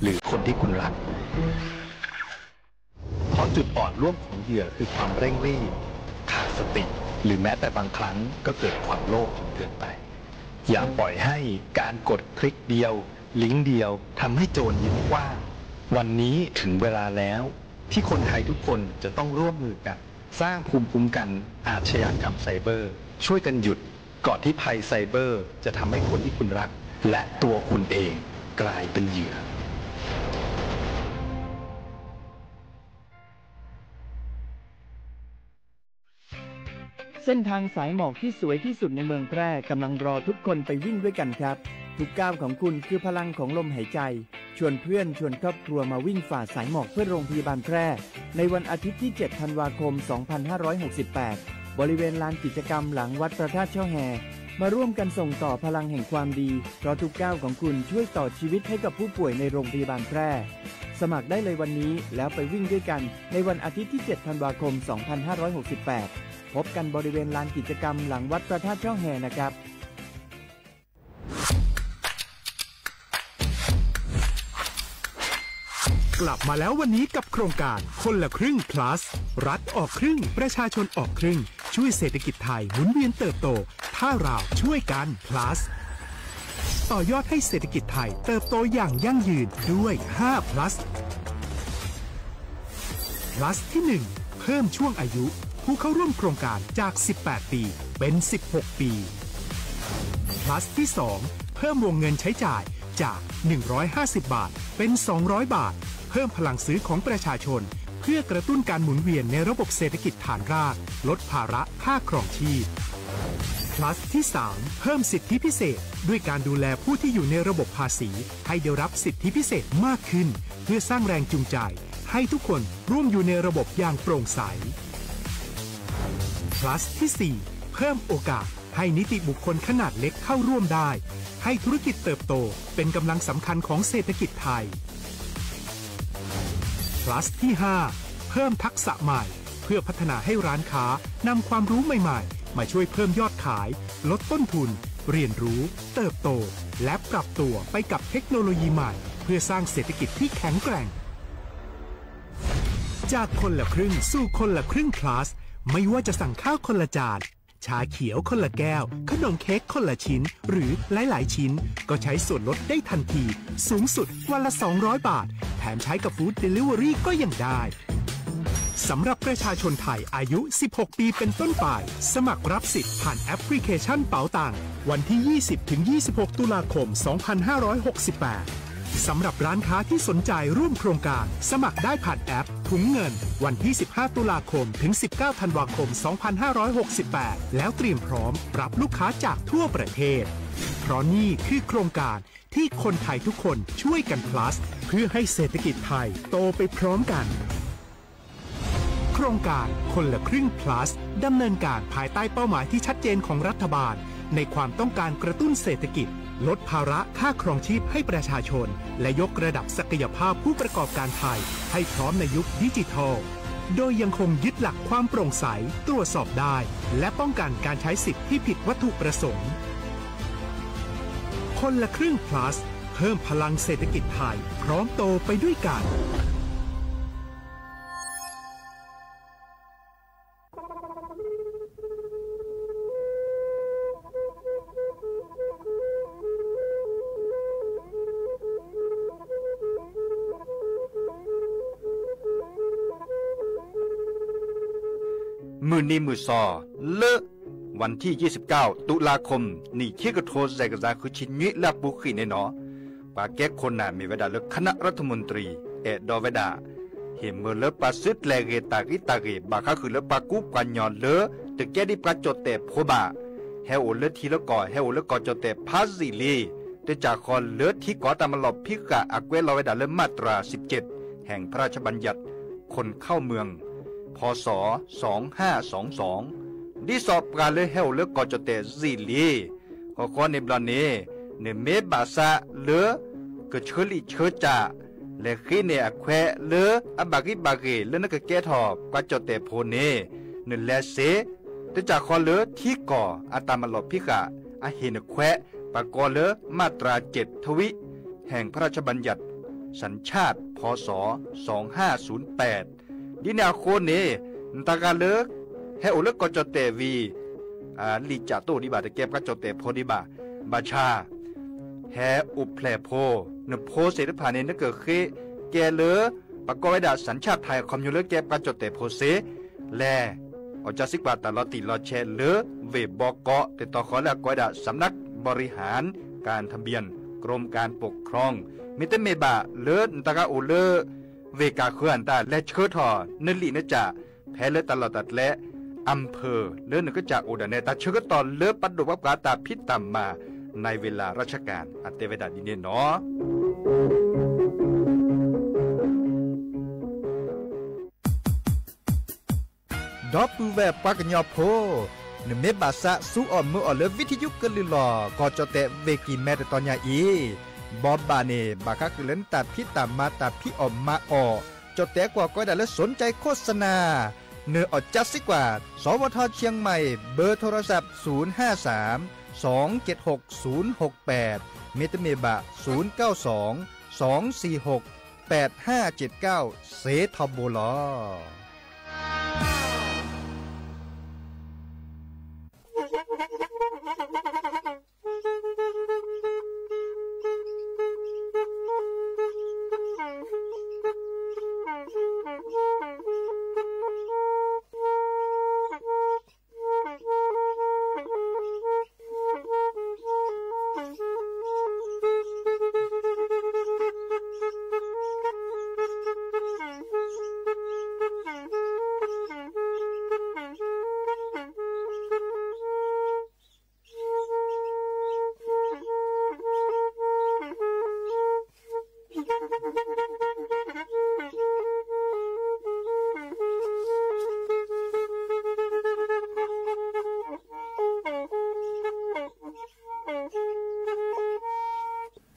หรือคนที่คุณรัก เพราะจุดอ่อนร่วมของเหยื่อคือความเร่งรีบ ขาดสติ หรือแม้แต่บางครั้งก็เกิดความโลภจนเกินไป อย่าปล่อยให้การกดคลิกเดียว ลิงก์เดียวทำให้โจรยิ้มกว้าง วันนี้ถึงเวลาแล้วที่คนไทยทุกคนจะต้องร่วมมือกัน สร้างภูมิคุ้มกันอาชญากรรมไซเบอร์ ช่วยกันหยุดก่อนที่ภัยไซเบอร์จะทำให้คนที่คุณรักและตัวคุณเองกลายเป็นเหยื่อ เส้นทางสายหมอกที่สวยที่สุดในเมืองแพร่กำลังรอทุกคนไปวิ่งด้วยกันครับ ทุกก้าวของคุณคือพลังของลมหายใจ ชวนเพื่อนชวนครอบครัวมาวิ่งฝ่าสายหมอกเพื่อโรงพยาบาลแพร่ ในวันอาทิตย์ที่ เจ็ด ธันวาคม สองพันห้าร้อยหกสิบแปด บริเวณลานกิจกรรมหลังวัดพระธาตุช่อแฮ มาร่วมกันส่งต่อพลังแห่งความดี เพราะทุกก้าวของคุณช่วยต่อชีวิตให้กับผู้ป่วยในโรงพยาบาลแพร่ สมัครได้เลยวันนี้ แล้วไปวิ่งด้วยกัน ในวันอาทิตย์ที่ เจ็ด ธันวาคม สองพันห้าร้อยหกสิบแปด พบกันบริเวณลานกิจกรรมหลังวัดพระธาตุช่อแฮนะครับ กลับมาแล้ววันนี้กับโครงการคนละครึ่ง plus รัฐออกครึ่ง ประชาชนออกครึ่ง ช่วยเศรษฐกิจไทยหมุนเวียนเติบโต ถ้าเราช่วยกัน plus ต่อยอดให้เศรษฐกิจไทยเติบโตอย่างยั่งยืนด้วย ห้า plus plus ที่ หนึ่ง เพิ่มช่วงอายุผู้เข้าร่วมโครงการจาก สิบแปด ปี เป็น สิบหก ปี plus ที่ สอง เพิ่มวงเงินใช้จ่ายจาก หนึ่งร้อยห้าสิบ บาท เป็น สองร้อย บาท เพิ่มพลังซื้อของประชาชน เพื่อกระตุ้นการหมุนเวียนในระบบเศรษฐกิจฐานราก ลดภาระค่าครองชีพ plus ที่ สาม เพิ่มสิทธิพิเศษ ด้วยการดูแลผู้ที่อยู่ในระบบภาษี ให้ได้รับสิทธิพิเศษมากขึ้น เพื่อสร้างแรงจูงใจ ให้ทุกคนร่วมอยู่ในระบบอย่างโปร่งใส plus ที่ สี่ เพิ่มโอกาสให้นิติบุคคลขนาดเล็กเข้าร่วมได้ ให้ธุรกิจเติบโตเป็นกำลังสำคัญของเศรษฐกิจไทย plus ที่ ห้า เพิ่มทักษะใหม่ เพื่อพัฒนาให้ร้านค้านำความรู้ใหม่ๆ มาช่วยเพิ่มยอดขาย ลดต้นทุน เรียนรู้ เติบโต และปรับตัวไปกับเทคโนโลยีใหม่ เพื่อสร้างเศรษฐกิจที่แข็งแกร่ง จากคนละครึ่งสู่คนละครึ่ง plus ไม่ว่าจะสั่งข้าวคนละจาน ชาเขียวคนละแก้ว ขนมเค้กคนละชิ้น หรือหลายๆ ชิ้น ก็ใช้ส่วนลดได้ทันที สูงสุดวันละ สองร้อย บาท แถมใช้กับ Food Delivery ก็ยังได้ สำหรับประชาชนไทยอายุ สิบหก ปีเป็นต้นไป สมัครรับสิทธิ์ผ่านแอปพลิเคชันเป๋าตัง วันที่ ยี่สิบ ถึง ยี่สิบหก ตุลาคม สองพันห้าร้อยหกสิบแปด สำหรับร้านค้าที่สนใจร่วมโครงการ สมัครได้ผ่านแอปถุงเงิน วันที่ สิบห้า ตุลาคม ถึง สิบเก้า ธันวาคม สองพันห้าร้อยหกสิบแปด แล้วเตรียมพร้อมรับลูกค้าจากทั่วประเทศ เพราะนี่คือโครงการที่คนไทยทุกคนช่วยกัน plus เพื่อให้เศรษฐกิจไทยโตไปพร้อมกัน โครงการคนละครึ่ง plus ดำเนินการภายใต้เป้าหมายที่ชัดเจนของรัฐบาล ในความต้องการกระตุ้นเศรษฐกิจ ลดภาระค่าครองชีพให้ประชาชน และยกระดับศักยภาพผู้ประกอบการไทย ให้พร้อมในยุคดิจิทัล โดยยังคงยึดหลักความโปร่งใส ตรวจสอบได้ และป้องกันการใช้สิทธิ์ที่ผิดวัตถุประสงค์ คนละครึ่ง plus เพิ่มพลังเศรษฐกิจไทย พร้อมโตไปด้วยกัน မုၢ်နံၤမုၢ်သီ လၢ วันที่ ยี่สิบเก้า ตุลาคม နံၣ်ခံကထိ စဲးကစၢ်ဃုဆံနွံ လၢအပူၤဃံးန့ၣ်နီၤ, ပှၤကဲခိၣ်နၢ်မ့ၢ်ဝဲဒၣ်လၢ คณะรัฐมนตรี အဲၣ်ဒိးဝဲဒၣ် ဟ့ၣ်မၢလၢပှၤစုတလဲၤဂ့ၤတၢ်ဂံၢ်တၢ်ဂ့ၤ ဘၣ်ဃးဃုာ်လၢပှၤကူပှၤကညီလၢ တကဲဒ်ပှၤကၠီၣ်တဲၣ်ဖိဘၣ်, ဟဲအိၣ်လၢထံလၢကီၢ် ဟဲအိၣ်လၢကီၢ်ကၠီၣ်တဲၣ်ဖးယံာ်လံ, တကးဃီလၢထံကီၢ်တၢ်မၤလီၢ်ဖံးဃာ် အကွဲးလီၤဝဲဒၣ်လၢ มาตราสิบเจ็ด แห่งพระราชบัญญัติคนเข้าเมือง พ.ศ. สองห้าสองสอง ဒ်သိးပှၤလၢဟဲအိၣ်လၢကီၢ်ကၠီၣ်တဲၣ်ယံာ်လံ ဃီဃီန့ၣ်ဘျီန့ၣ် နမ့ၢ်ဘၣ်ဆၣ်လၢ ကဆၢလံာ်ဆၢကၠၢ် လဲၤဃ့န့ၢ်အခွဲးလၢအဘၣ်ဂံၢ်ဘၣ်ဂ့ၤ လၢနကကဲထီၣ်ပှၤကၠီၣ်တဲၣ်ဖိန့ၣ် နလဲၤစ့ တကးဃီလၢထံကီၢ်အတၢ်မၤလီၢ်ဖံးဃာ် အဟ့ၣ်နခွဲး ပှၤကိးလၢ มาตราเจ็ด ทวิ แห่งพระราชบัญญัติคนเข้าเมือง สัญชาติ พ.ศ. สองห้าศูนย์แปด ဒ်န့ၣ်အဃိန့ၣ် နတဂၤလၢ ဟဲအိၣ်လၢကီၢ်ကၠီၣ်တဲၣ်ဝံၤ လံာ်ကၠးတအိၣ်ဒံးဘၣ် တကဲပှၤကၠီၣ်တဲၣ်ဖိဒံးဘၣ်. ဘၣ်ဆၣ် ဟဲအိၣ်ဖျဲၣ်ဖိ, နဖိသ့ၣ်တဖၣ်န့ၣ် နကဃ့ကဲလၢ ပကိးဝဲဒၣ် สัญชาติไทย အခီပညီလၢကဲပှၤကၠီၣ်တဲၣ်ဖိစ့လဲၣ်. အီၣ်ကၢစံကွၢ်တၢ်လီၤတံၢ်လီၤဆဲးလၢ ဝ့ၢ်ဘီကီး တတီၤဃီလၢအကိးဝဲဒၣ် สำนักบริหารการทะเบียน กรมการปกครอง မ့တမ့ၢ်ဘၣ်လၢနတဂၤအိၣ်လၢ ဝ့ၢ်ကၢ်ဃၢၤအတၢ် လဲၤဆှၢထီၣ်နလံာ်နကၠး ဖဲလၢတၢ်လီၢ်တၢ်ကျဲ อำเภอ လၢနကစၢ်အိၣ်ဒၣ်နဲ တၢ်ဆၢကတီၢ်လၢပဒိၣ်ပှၤပှၢ်တၢ်ဖံးတၢ်မၤ ในเวลาราชการ အတဲဝဲဒၣ်ဒ်န့ၣ်နီၤ. ဒီပုၢ်ဝဲၢ်ပှၤကညီဖိ, နမ့ၢ်ဘၣ်သးစူအီၣ်မုာ်အီၣ်လၢ ဝံထံယူကလုၢ်လီၤ ကီၢ်ကၠီၣ်တဲၣ်ဝ့ၢ်ကံၢ်မဲ တတီၤညါအံၤ, ဘီဘၣ်န့ၣ် ဘၣ်ဃးဃုာ်လၢနတၢ်ဖံးတၢ်မၤ တၢ်ဖံးအီၣ်မၤအီၣ်, ကၠီၣ်တဲၣ်ကွီၢ်ကိးဝဲဒၣ်လၢ สนใจโฆษณา နအီၣ်ကၢစံကွၢ် สวท เชียงใหม่ เบอร์โทรศัพท์ ศูนย์ห้าสามสองเจ็ดหกศูนย์หกแปด မ့တမ့ၢ်ဘၣ် ศูนย์เก้าสองสองสี่หกแปดห้าเจ็ดเก้า စ့ထီဘိလီၤ.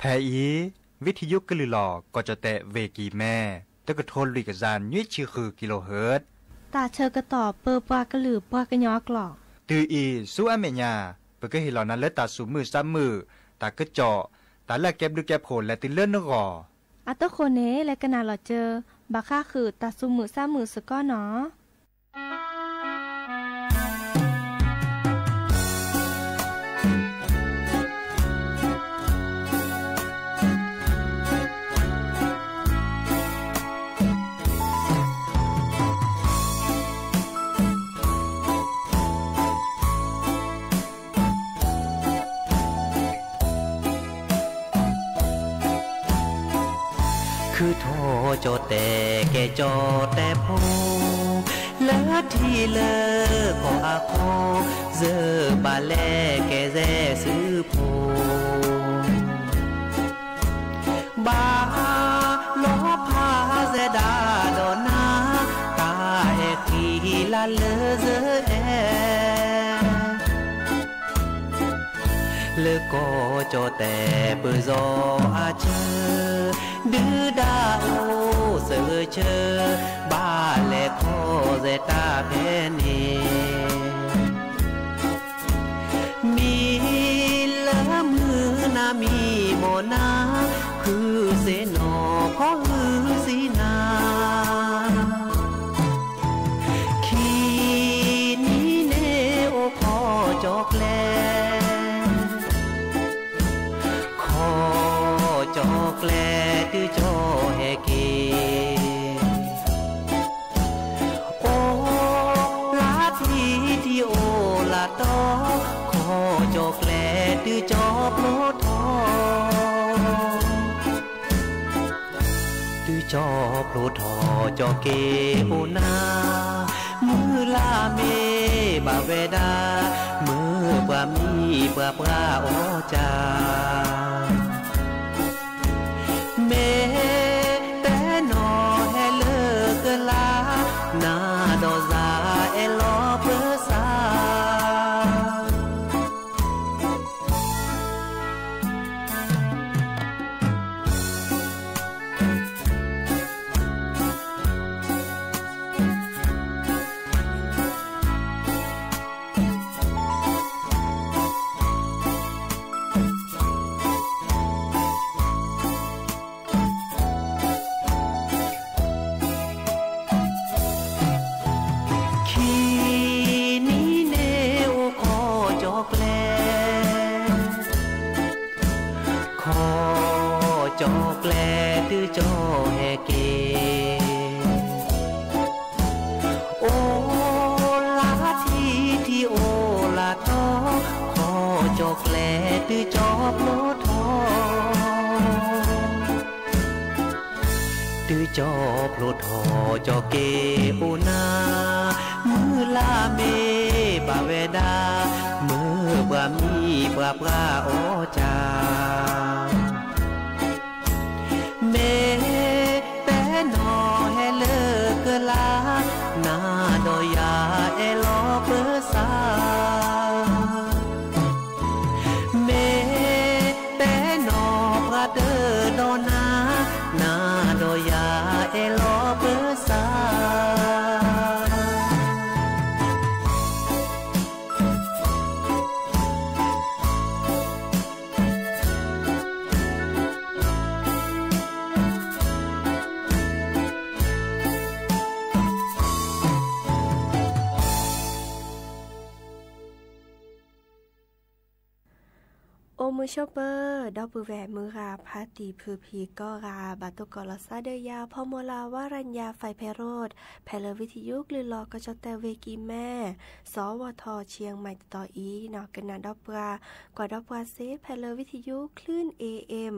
ဖဲအံၤ ဝံထံယူကလုၢ်လီၤ ကီၢ်ကၠီၣ်တဲၣ်ဝ့ၢ်ကံၢ်မဲ တကထိလွံၢ်ကယၤနွံဆံဃု kilohertz တၢ်ဆၢကတီၢ်ပၢပှၤကလုာ်ပှၤကညီအကျိာ်. တုၤအံၤဆူအမဲာ်ညါ ပကဟ့ၣ်လီၤနၤလၢတၢ်သူၣ်မုာ်သးမုာ်, တၢ်ကစီၣ်, တၢ်လၢအကဲဘျုးကဲဖှိၣ်လဲၤတုၤလၢနဂီၢ်. အတဃိန့ၣ် လဲၤကနၣ်လီၤစၢၤ ဘၣ်ဃးဃုာ်တၢ်သူၣ်မုာ်သးမုာ်စ့ၢ်ကီးနီၤ. ခုၣ်ထီၣ်ကၠီၣ်တဲၣ်ကဲကၠီၣ်တဲၣ်ဖိ, လၢထံလၢကီၢ်အဃိ, ယဘၣ်လဲၤကဲစဲးစုပူၤ ဘၣ်လီၤဖးစဲးဒၣ်ဒီးနၤ, တၢ်အဲၣ်ဃံလၤလၢစၢၤအဲၣ်, လၢကီၢ်ကၠီၣ်တဲၣ်ပၢၢ်စီၤအဆၢ, ဒုၣ်ဒါအိၣ်စၢၤဆၢ, ဘၣ်လဲၤခီၣ်စဲးတၢ်ဖဲန့ၣ် မံၤလၢမုၢ်နၤမံၤမိၢ်နၤ, ဃုစ့ၣ်နီၤခီဃုစ့ၣ်နၤ, ခံနံၤန့ၣ်အိၣ်ခီၣ်ကၠီၣ်ကျဲ, ခီၣ်ကၠီၣ်ကျဲတုၤကၠီၣ်ဟဲက့ၤ အိၣ်လၢထံထံအိၣ်လၢတီ, ခီၣ်ကၠီၣ်ကျဲတုၤကၠီၣ်ဖျိထီၣ်, တုၤကၠီၣ်ဖျိထီၣ်ကၠီၣ်က့ၤအိၣ်နၤ, မုၢ်လၢ်မ့ၢ်ဘၣ်ဝဲဒၣ်, မုၢ်ပှၤမံၤပှၤပှၢ်အီၣ်ကၢ မ့ၢ်တဲနီၤဟဲလၢကလါ, နၤဒီးယၤအဲၣ်လီၤပၢၤစၢ်. တုၤကၠီဟဲက့ၤ အိၣ်လၢထံထံအိၣ်လၢတီ, ခီကၠီကျဲတုၤကၠီဖျိထီၣ်, တုၤကၠီဖျိထီၣ် ကၠီက့ၤအိၣ်နၤ, မုၢ်လၢ်မ့ၢ်ဘၣ်ဝဲဒၣ်, မုၢ်ပှၤမံပှၤပှၢ်အီၣ်ကၢ မ့ၢ်ပဲနီၢ်ဟဲလၢကလး, နၤဒီးယၤအဲၣ်လီၤပၢၤစး, မ့ၢ်ပဲနီၢ်ပှၤတဒီးနၤ, နၤဒီးယၤအဲၣ်လီၤပၢၤစး. အိၣ်မုာ်ဆိးပၢၤ ဒီပုၢ်ဝဲၢ်မုၢ်ဂၤ ဖါတံၢ်ဖုဖံးကိးဂၤ ဘၣ်တိၢ်ကီးလီၤသးဒီးယၤ ဖီမီၤလၤ ဝါရၤညါ ဖဲဖဲရိၣ် ဖဲလၢဝံထယုကလုၢ်လီၤကီၢ်ကၠီၣ်တဲၣ်ဝ့ၢ်ကံၤမဲ စီၤဝီၤထီၣ် ဆံၣ်ယဲၢ်မံးတတီၤအံၤ ကနၣ်ဒီးပှၤ ကွၢ်ဒီးပှၤစ့ ဖဲလၢဝံထယု ချုၣ် A M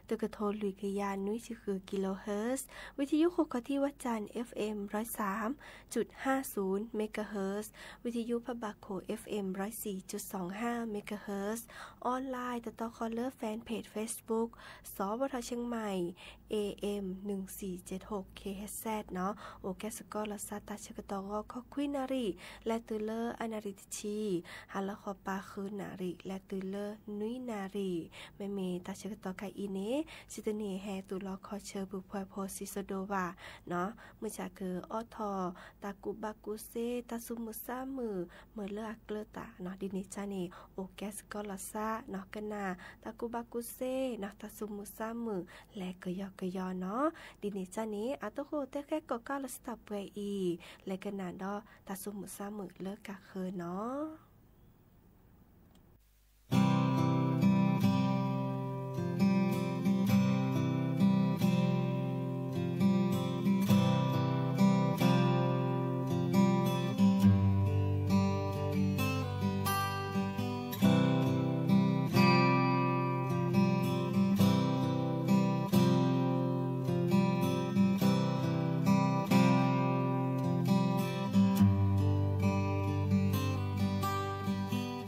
တကထိလွံၢ်ကယၤနွံဆံဃု kilohertz, ဝံထယုဃိးခီၣ်ထံးဝၣ်စၣ် F M ร้อยสามจุดห้าศูนย์ megahertz, ဝံထယုဖးဘၣ်ခိၣ် F M ร้อยสี่จุดสองห้า megahertz, online တတီဃီလၢ fan page Facebook စီၤဝီၤထီၣ် ဆံၣ်ယဲၢ်မံး A M หนึ่งสี่เจ็ดหก K H Z နီၤ, အိၣ်ကဲစ့ၢ်ကီးလီၤသးတၢ်ဆၢကတီၢ်ဂီၤခီခွံနၣ်ရံၣ် လဲၤတုၤလၢအနၣ်ရံၣ်တဆံ, ဟါလီၤဃီပၤဃုနၣ်ရံၣ် လဲၤတုၤလၢနွံနၣ်ရံၣ်, မ့မ့ၢ်တၢ်ဆၢကတီၢ်ခဲအံၤန့ၣ် ဆံတန့ၢ်ဟဲသူၣ်လီၤခီဆၢ ပုၢ်ဖှဲဖိစံးစိဒိးဘၣ်နီၤ, မုၢ်ဆါကအိးထီၣ် တၢ်ကူၣ်ဘၣ်ကူၣ်သ့ တၢ်သူၣ်မုာ်သးမုာ် မ့ၢ်လၢအကျၢၤတၢ်နီၤ, ဒ်န့ၣ်ကန့ၣ် အိၣ်ကဲစ့ၢ်ကီးလီၤသးနီၤ, ကနၣ်တၢ်ကူၣ်ဘၣ်ကူၣ်သ့နီၤ, တၢ်သူၣ်မုာ်သးမုာ် လဲၤကယီကယီနီၤ, ဒ်န့ၣ်ကန့ၣ် အတၢ်ဃိတဲဃဲကိးကးလီၤစတၢ်ပှဲၤအံၤ လဲၤကနၣ်ဒီးတၢ်သူၣ်မုာ်သးမုာ်လၢကးဃၢၤနီၤ.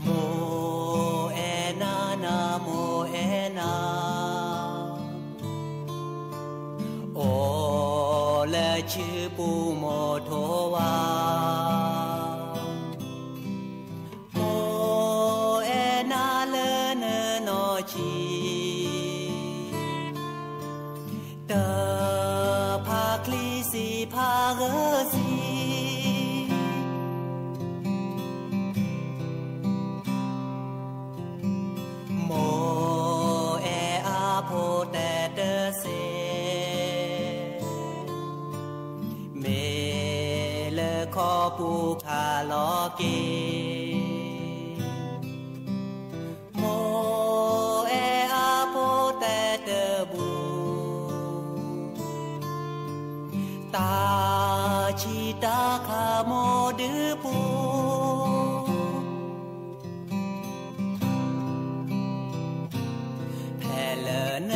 မိၢ်အဲၣ်နၤနၤ မိၢ်အဲၣ်နၤ, အိၣ်လၢဆူပူၤမိၢ်ထိးဝါ, မိၢ်အဲၣ်နၤလၢနနီၢ်ဆံး, တဖးချံစံးဖးဂၢၢ်စံး, မိၢ်အဲၣ်အဖိတဲတစ့, မ့ၢ်လၢခီပူၤခးလီၤက့ၤ, မိၢ်အဲၣ်အဖိတဲတဘူး, တၢ်ဆံးတၢ်ခါမိၢ်ဒုးပူၤ, ဖဲလၢန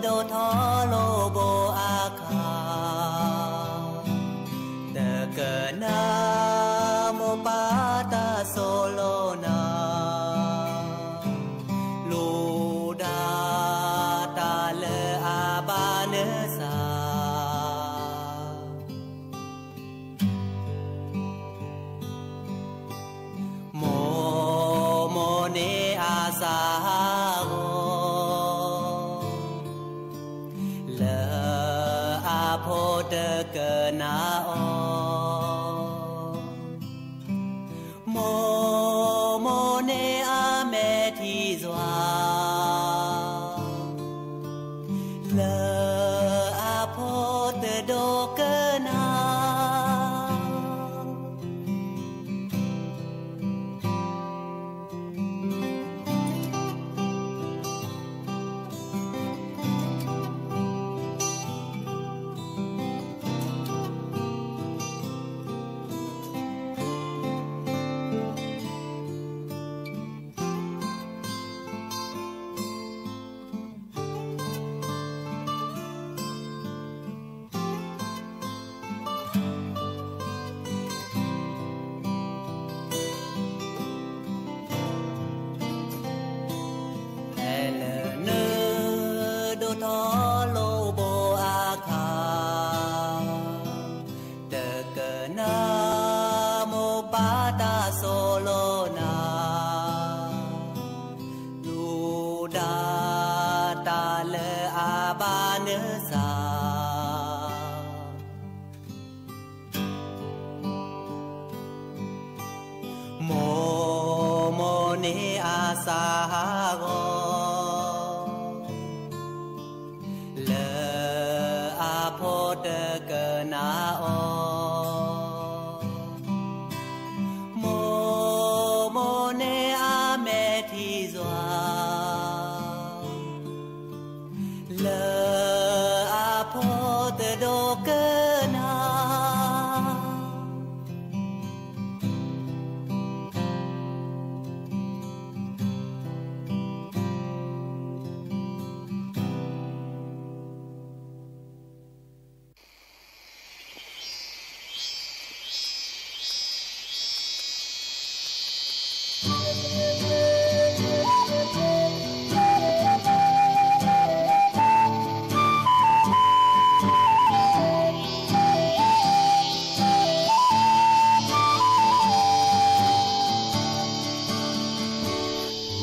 ဒိၣ်ထီၣ်လိာ်ဘိအခါ, တကနၣ်မိၢ်ပၢ်တၢ်သိၣ်လိနၤ, လူၤဒၣ်တၢ်လၢအဘၣ်နသး မိၢ်မိၢ်န့ၢ်အသးဟးဂီၤ, လၢအဖိတကနၣ်အီၤ, မိၢ်မိၢ်န့ၢ်အမဲာ်ထံစွါ လၢအဖိတဒိကနၣ်. စၢ်ဟးဂီၤ လၢအဖိတကနၣ်အီၤ, မိၢ်မိၢ်န့ၣ်အမဲာ်ထံစွါ လၢအဖိတဒိကနၣ်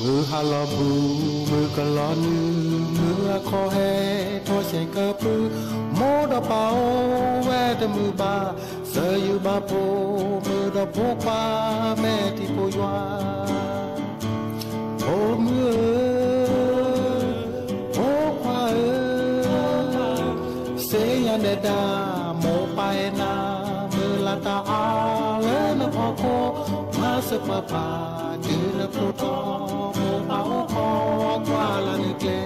မုၢ်ဟါလီၤဘူး မုၢ်ကလီၤနုာ်, မုၢ်အခီၣ်ဟဲထီၣ်ဆဲးကပူၤ, မိၢ်ဒီးပၢ်အိၣ်ဝဲတမုာ်ဘၣ်, စၢၤယုာ်ဘၣ်ဖိမုၣ်ဒီးဖိခွါ မဲာ်ထံဖိယွၤ. ဖိမုၣ်ဧၢ, ဖိခွါဧၢ, စ့ညါနဲဒၣ် မိၢ်ပၢ်အဲၣ်နၤ, မုၢ်လၢ်တၢ်အါလၢနဖီခိၣ်, မၤစၢၤပှၤပၢ် တုၤနဖျိထီၣ်, မိၢ်ပၢ်အိၣ်ခိးကွၢ်လၢနကျဲ.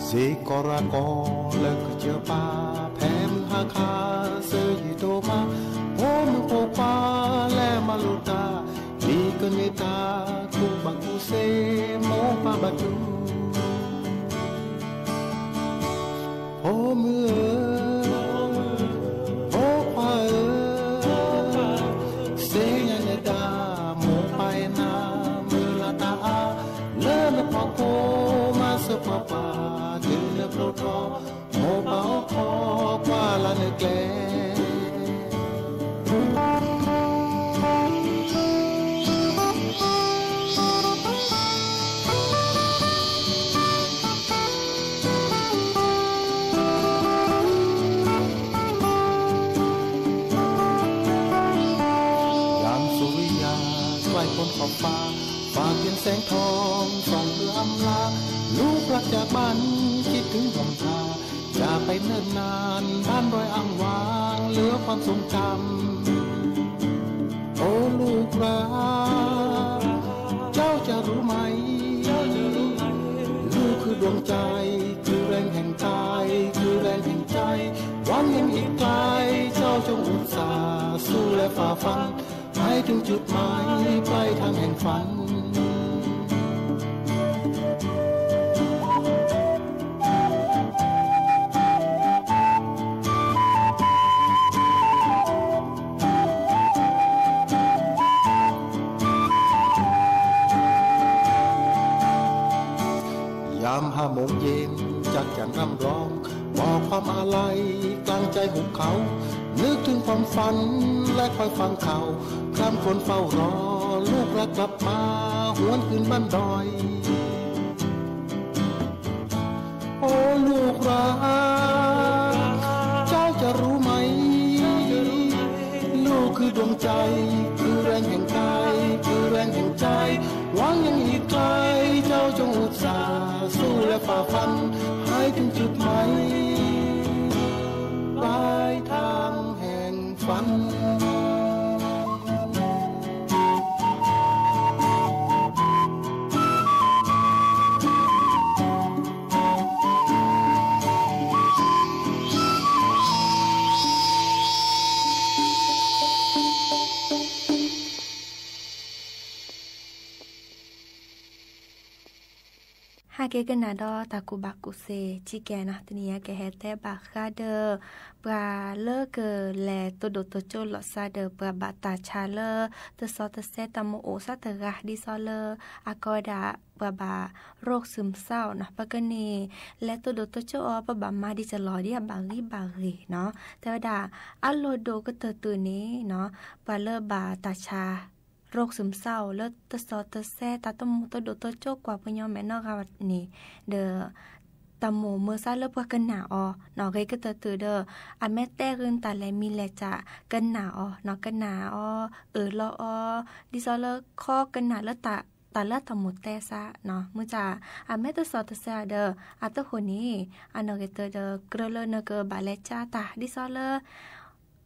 စ့ကီးရၤကီးလၢကစၢၢ်ပၢ်, ဖဲမုၢ်ဟါခါ စၢၤယံာ်ဒိၣ်မး, ဖိမုၣ်ဖိခွါလဲၤမၤလိတၢ်, ဒ်ကန့ၢ်တၢ်ကူၣ်ဘၣ်ကူၣ်သ့ မိၢ်ပၢ်ဘၣ်တူၢ်. ဖိမုၣ်ဧၢ, ဖိခွါဧၢ, စ့ညါနဲဒၣ် မိၢ်ပၢ်အဲၣ်နၤ, မုၢ်လၢ်တၢ်အါလၢနဖီခိၣ်, မၤစၢၤပှၤပၢ် တုၤနဖျိထီၣ်, မိၢ်ပၢ်အိၣ်ခိးကွၢ်လၢနကျဲ. ယၢမ်းစူၤရံယၤ စွဲၣ်ကိၣ်ခီၣ်ဖး, ပာ်က့ၤစဲးထီၣ် စီၤကၢၢ်အမျး, လူၤကျၢ်ကဘၣ် คิดถึงวันวาน อย่าไปเนิ่นนาน บ้านดอยอ่างวาง เหลือความทรงจำ โอ้ลูกรัก เจ้าจะรู้ไหม ลูกคือดวงใจ คือแรงแห่งกาย คือแรงแห่งใจ หวังยังอีกไกล เจ้าจงอุตส่าห์สู้และฝ่าฟัน ให้ถึงจุดหมาย ปลายทางแห่งฝัน ยามห้าโมงเย็น จักจั่นร่ำร้อง บอกความอาลัย กลางใจหุบเขา นึกถึงความฝัน และคอยฟังข่าว คร่ำครวญเฝ้ารอ ลูกรักกลับมา หวนคืนบ้านดอย โอ้ลูกรัก เจ้าจะรู้ไหม ลูกคือดวงใจ คือแรงแห่งกาย คือแรงแห่งใจ หวังยังอีกไกล เจ้าจงอุตส่าห์สู้และฝ่าฟัน ให้ถึงจุดหมาย ปลายทางแห่งฝัน ဟဲက့ၤကနၣ်ဒီးတၢ်ကူၣ်ဘၣ်ကူၣ်သ့ ကံကဲနီၤ တနံၤအံၤကဟဲတဲဘၣ်ဃးဒီး ပှၤလၢကလဲၤတိၢ်ဒိၣ်တိၢ်ကၠိလီၤစၢ်ဒီး ပှၤဘၣ်တၢ်ဆါလၢ တစီတဆဲတၢ်မ့ၢ်အိၣ်သးတဂၤ ဒ်သိးလၢ အကိးဝဲဒၣ် ပှၤဘၣ် โรคซึมเศร้า နီၤ ပကန့ၣ် လဲၤတိၢ်ဒိၣ်တိၢ်ကၠိအီၤ ပဘၣ်မၤဒ်ကလီၤဒ်အဘၣ်ဂံၢ်ဘၣ်ဂ့ၤနီၤ တဲဝဲဒၣ် အလီၢ်ဒိၣ်ကတၢၢ်တၢၢ်န့ၣ်နီၤ ပှၤလၢဘၣ်တၢ်ဆါ โรคซึมเศร้า လၢတစီၤတဆဲ တၢ်တမိၣ်တဒိၣ်တကၠိၣ်ကွၢ်ပှၤကညီမဲာ်နီၢ်ဂၤန့ၣ် ဒီး တၢ်မိၣ်မၤစၢၤလၢပှၤကနၣ်အီၤနီၤ ဂ့ၤကတၢၢ်တုၤဒီး အမ့ၢ်တဲဂ့ၢ်နတၢ်လဲၤမံၤလဲၤစၢၤ ကနၣ်အီၤနီၤ ကနၣ်အီၤ အၢၣ်လီၤအီၤ ဒ်သိးလၢခီကနၣ်လၢ တၢ်လၢတၢ်မိၣ်တဲစ့ၢ်နီၤ မုၢ်ဆါ အမ့ၢ်တစီၤတဆဲဒီး အတဃိန့ၣ် အနီၢ်ဂ့ၤတၢၤဒီး ကြၢးလၢနကဘၣ်လဲၤစၢၤတၢ် ဒ်သိးလၢ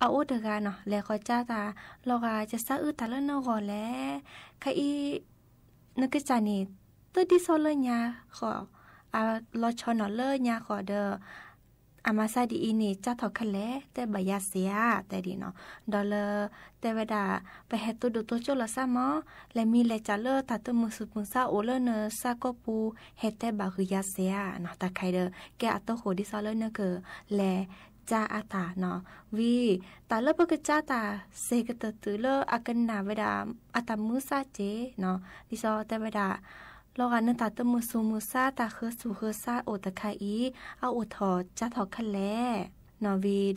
အအိၣ်တဂၤနီၤ လဲၤဃီၤစၢၤတၢ် လီၤဂာ် ယစၢ်အုၣ်တၢ်လၢနဂီၢ်လဲၣ် ခဲအံၤ နကစၢ်န့ၣ် တဒ်သိးလၢညါဃီၤ အလီၤဆီနီၤလၢညါဃီၤဒီး အမၤစၢၤဒ်အံၤန့ၣ် စၢ်ထီၣ်ခဲလၢာ် တဲဘၣ်ယၤစ့ၢ်ဧါ တဲဒ်နီၤ ဒီးလၢ တဲဝဲဒၣ် ပဟဲတဒိၣ်တကၠိၣ်လီၤစ့ၢ်မး လဲၤမံၤလဲၤစၢၤလၢတၢ်တမုာ်သူၣ်မုာ်သးအိၣ်လၢနဆၢကိာ်ပူၤ ဟဲတဲဘၣ်ဃုာ်ယၤစ့ၢ်ဧါနီၤ တၢ်ခဲအံၤဒီး ကဲအတဃိဒ်သိးလၢနက လဲၤစၢၤအတၢ်နီၤ ဝံၤ တၢ်လၢပကစၢ်တၢ်စ့ၢ်ကတၢၢ်တုၤလၢအကနၣ်ဝဲဒၣ် အတၢ်မုၢ်စၢ်စ့ၢ်နီၤ ဒ်သိးတဲဝဲဒၣ် လီၤဂာ်နတၢ်တမုာ်သူၣ်မုာ်သး တၢ်ဃုသူၣ်ဃုသးအိၣ်တခါအံၤ အအိၣ်ထီၣ်စၢ်ထီၣ်ခဲလၢာ်နီၤ ဝံၤဒီး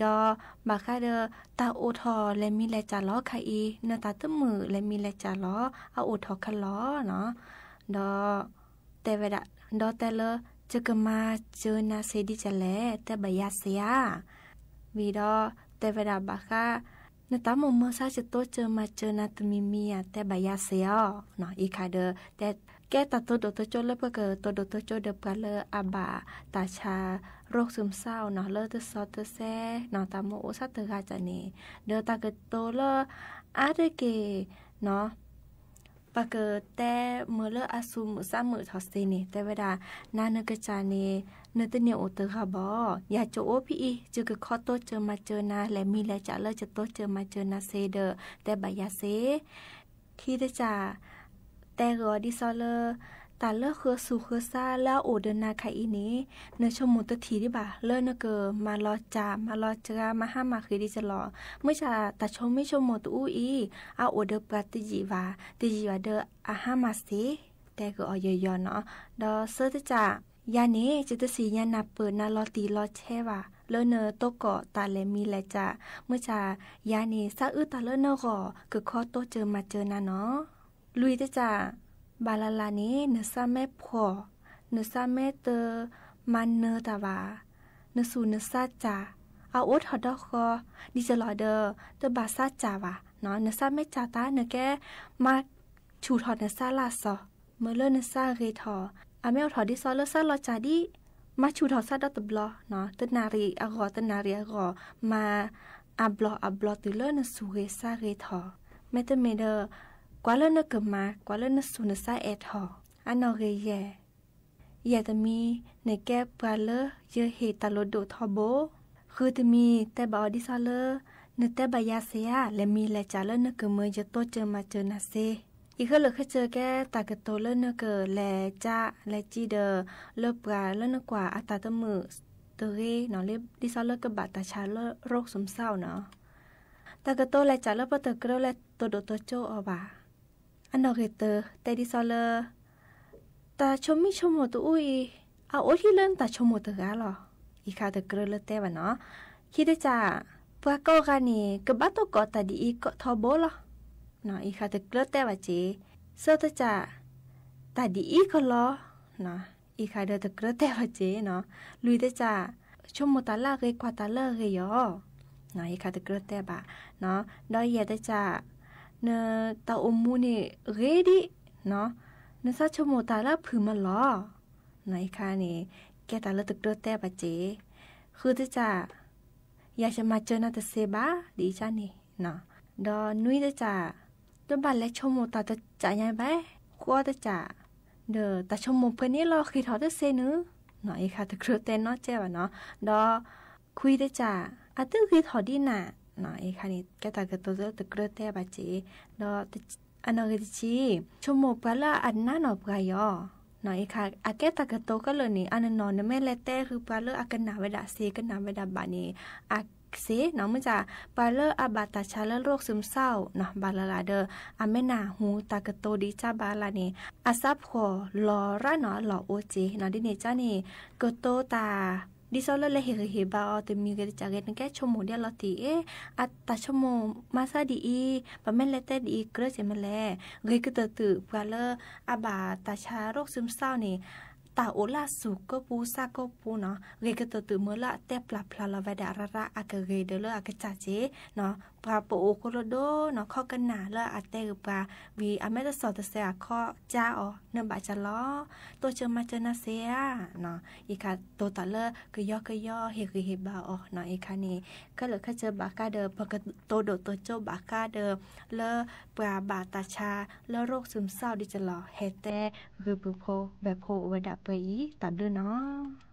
ဘၣ်ဃးဒီး တၢ်အိၣ်ထီၣ်လဲၤမံၤလဲၤစၢၤလီၤခါအံၤ နတၢ်တမုာ်လဲၤမံၤလဲၤစၢၤလီၤ အအိၣ်ထီၣ်ခဲလၢာ်နီၤ ဒီး တဲဝဲဒၣ် ဒီးတဲလၢ ယကမၤစၢၤနၤစ့ၢ်ဒ်လဲၣ် တဲဘၣ်ယၤစ့ၢ်ဧါ ဝံၤဒီး တဲဝဲဒၣ်ဘၣ်ဃး နတၢ်မိၣ်မၤစၢၤယတိစၢၤမၤစၢၤနၤတမံၤမံၤဧါ တဲဘၣ်ယၤစ့ၢ်ဧါ အံၤခါဒီး တဲ ကဲတၢ်တဒိၣ်တကၠိၣ်လၢပကတဒိၣ်တကၠိၣ်ဒီးပှၤလၢအဘၣ်တၢ်ဆါ ရိၣ်စုမဆါအီၤနီၤ လၢတစီၤတဆဲနီၤ တၢ်မိၣ်အိၣ်စ့ၢ်တဂၤန့ၣ် ဒီးတၢ်ကတိၤလၢ အါတက့ၢ်နီၤ ပကတဲမုာ်လၢအသူၣ်မုာ်သးမုာ်ထီၣ်စ့ၢ်န့ၣ် တဲဝဲဒၣ် နၤနကစၢ်န့ၣ် နတန့ၢ်အိၣ်တဂၤဘၣ် ယၤကအိၣ်ဖဲအံၤ ယကခီတိစၢၤမၤစၢၤနၤ လဲၤမံၤလဲၤစၢၤလၢယတိစၢၤမၤစၢၤနၤစ့ၢ်ဒီး တဲဘၣ်ယၤစ့ၢ် ခံတစၢ် တဲဂ့ၤအီၤဒ်သိးလၢ တၢ်လၢဃုသူၣ်ဃုသးလၢအအိၣ်ဒီးနၤခါအံၤန့ၣ် နဆိကမိၣ်တထံၣ်ဒံးဘၣ် လၢနကမၤလီၤစၢ် မၤလီၤစှၤ မၤဟါမၢ်ဃ့ဒ်ကလီၤ မုၢ်ဆါ တၢ်ဆိမိၣ်ဆိကမိၣ်တအူအံၤ အအိၣ်ဒီးပှၤတယံာ်ဘၣ် တယံာ်ဘၣ်ဒီးအဟါမၢ်စ့ၢ် တဲဂ့ၤအီၤယီၤယီၤနီၤ ဒီးသၢတစၢ် ယၤန့ၣ် ယတသ့ၣ်ညါနၢ်ပၢၢ်နၤလီၤတံၢ်လီၤဆဲးဘၣ် လၢနတိကိးတၢ်လဲၤမံၤလဲၤစၢၤ မုၢ်ဆါ ယၤန့ၣ် သးအုၣ်တၢ်လၢနဂီၢ် ကခီတိစၢၤမၤစၢၤနၤနီၤ လွံၢ်တစၢ် ဘၣ်လၢ်လၢ်န့ၣ် နသးမဲဖှီၣ် နသးမဲတမၤနၢၤတၢ်ဘၣ် နသူၣ်နသးစၢ် အအိၣ်ထီၣ်ဒီဃီ ဒ်ကလီၤဒီး တဘၣ်သးစၢ်ဘၣ် နသးမဲစၢ်တၢ် နကဲမၤဆူၣ်ထီၣ်နသးလၢ်စီၤ မ့ၢ်လၢနသးဂ့ၤထီၣ် အမ့ၢ်အိၣ်ထီၣ်ဒ်သိးလၢသးလီၤစၢ်ဒံး မၤဆူၣ်ထီၣ်သးဒီတဘျီ တနၣ်ရံၣ်အဂီၢ် တနၣ်ရံၣ်အဂီၢ် မၤအဘျီအဘျီတုၤလၢနသူၣ်ဂ့ၤသးဂ့ၤထီၣ် မ့တမ့ၢ်ဒီး ကွၢ်လၢနကမၤ ကွၢ်လၢနသူၣ်နသးအဲၣ်ထီၣ် အနီၢ်ဂ့ၤယဲၢ် ယဲၢ်တမံၤ နကဲပှၤလၢယဟ့ၣ်တၢ်လိၣ်ဒိၣ်ထီဘိ ဃုတမံၤ တဲဘၣ်အီၤဒ်သိးလၢ နတဲဘၣ်ယၤစ့ၢ်ဧါ လဲၤမံၤလဲၤစၢၤလၢနကမၤယတိစၢၤမၤစၢၤနၤစ့ၢ် အံၤဃၢလၢာ်ဃဲစၢၤကဲ တၢ်ကတိၤလၢနကလဲၤစၢ်လဲၤစံဒီး လၢပှၤလၢနကွၢ်အတၢ်တမုာ်တဂ့ၤနီၤ ဒ်သိးလၢကဘၣ်တၢ်ဆါလၢရိၣ်စုမဆါအီၤနီၤ တၢ်ကတိၤလဲၤစၢ်လၢပတကြၢးလဲၤတဒိၣ်တကၠိၣ်အီၤဘၣ် အနီၢ်ဂ့ၤတၢၤ တဲဒ်သိးလၢ တၢ်ဆိမိၣ်ဆိကမိၣ်တအူအံၤ အအိၣ်ထံၣ်လၢနတၢ်ဆိကမိၣ်တဂၤလီၤ. အံၤခါတကြၢးလၢတဲဘၣ်နီၤ. ခံတစၢ် ပှၤကိးဂၤန့ၣ် ကဘၣ်တိၢ်ကိးတၢ်ဒ်အံၤထီဘိလီၤ. အံၤခါတကြၢးတဲဘၣ်စ့ၢ်. သၢတစၢ် တၢ်ဒ်အံၤကလီၤ. အံၤခါဒီးတကြၢးတဲဘၣ်စ့ၢ်နီၤ. လွံၢ်တစၢ် ဆိကမိၣ်တၢ်လၢအဂ့ၤ ကွၢ်တၢ်လၢအဂ့ၤယီၤ. အံၤခါတကြၢးတဲဘၣ်. ဒီးယဲၢ်တစၢ် နတၢ်အိၣ်မူန့ၣ်ဂ့ၤဒံး, နသးဆိကမိၣ်တၢ်လၢအဖုၣ်မးလီၤ. အံၤခါန့ၣ် ကဲတၢ်လၢတကြၢးတဲဘၣ်စ့ၢ်. ဃုတစၢ် ယၤယမၤစၢၤနၤတသ့ဘၣ် ဒ်အံၤန့ၣ်. ဒီးနွံတစၢ် တဘၣ်လဲၤဆိကမိၣ်တၢ်တစၢ်ညါဘၣ်. ဃိးတစၢ် ဒီးတၢ်ဆိကမိၣ်ဖဲန့ၣ်လီၤဃ့ထီၣ်တသ့နုၤ. အံၤခါတကြၢးတဲနီၢ်ကဲဘၣ်နီၤ. ဒီးခွံတစၢ် အသုဂ့ၤထီၣ်ဒံးနၤ. အံၤခါန့ၣ် ကဲတၢ်ကတိၤလၢတကြၢးတဲဘၣ်စ့ၢ်. ဒီးအနီၢ်ဂ့ၤတဆံ ဆိကမိၣ်ပှၤလၢအနးနီၢ်ပှၤယီၤ. အံၤခါ အကဲတၢ်ကတိၤခဲလၢာ်န့ၣ် အနီၢ်နီၢ် နမ့ၢ်လဲၤတဲဃုာ်ပှၤလၢအကနၣ်ဝဲဒၣ်သ့ ကနၣ်ဝဲဒၣ်ဘၣ်န့ၣ် အသ့နီၤ. မ့ၢ်တၢ် ပှၤလၢအဘၣ်တၢ်ဆါလၢရိၣ်စုမဆါအီၤနီၤ ဘၣ်လၢ်လၢ်ဒီး အမ့ၢ်နၢ်ဟူတၢ်ကတိၤဒ်အံၤဘၣ်လၢ်န့ၣ် အသးဖှီၣ်လီၤရၣ်နီၤ အလီၢ်အိၣ်စ့ၢ်. ဒ်န့ၣ်အံၤန့ၣ် ကတိၤတၢ် ဒ်သိးလၢလဲၤဟ့ၣ်ဂံၢ်ဟ့ၣ်ဘါအီၤတမံၤဂ့ၤတကးဂ့ၤ နကဲဆိကမိၣ်ဒ်လဲၣ်တဂ့ၤ, အတၢ်ဆိကမိၣ်မၤသးဒ်အံၤ, ပမ့ၢ်လဲၤတဲဒ်အံၤ ကြၢးက့ၤမ့ၢ်လဲၣ်. ဂ့ၤကတၢၢ်တုၤပှၤလၢအဘၣ်တၢ်ဆါရိၣ်သုးမုၢ်သၣ်န့ၣ် တၢ်အိၣ်လၢအစူၢ်ကပိၤသးကပိၤနီၤ, ဂ့ၤကတၢၢ်တုၤမ့ၢ်လၢအတဲပျၢ်ဖျါလီၤဝဲဒၣ်အရၤရၤအကဂ့ၤဒီးလၢအကစၢ်က့ၤနီၤ, ပှၤပအိၣ်ကိးလၢဒိနီၤ ခီကနၣ်လၢအတဲဂ့ၤပှၤ, ဝံၤအမ့ၢ်တစီၣ်တစဲးအခီကၢအီၤ နဘၣ်ကၢလီၤ, တိစၢၤမၤစၢၤနၤစ့ဧါနီၤ. ယခါတိၤတၢ်လၢကယီကယီဟ့ၣ်ဂံၢ်ဟ့ၣ်ဘါအီၤနီၤ, ယခါန့ၣ် ခဲလၢာ်ခဲဆ့ဘၣ်ဃးဒီး ပကတိၤဒိၣ်တိၤကၠိဘၣ်ဃးဒီး လၢပှၤဘၣ်တၢ်ဆါလၢရိၣ်သုးမုၢ်သၣ်ဒ်ကလီၤ ဟဲတဲဂုာ်ပုၢ်ဖိဝဲၢ်ဖိအိၣ်ဝဲဒၣ်ပှဲၤအံၤ တၢ်ဘျုးနီၤ.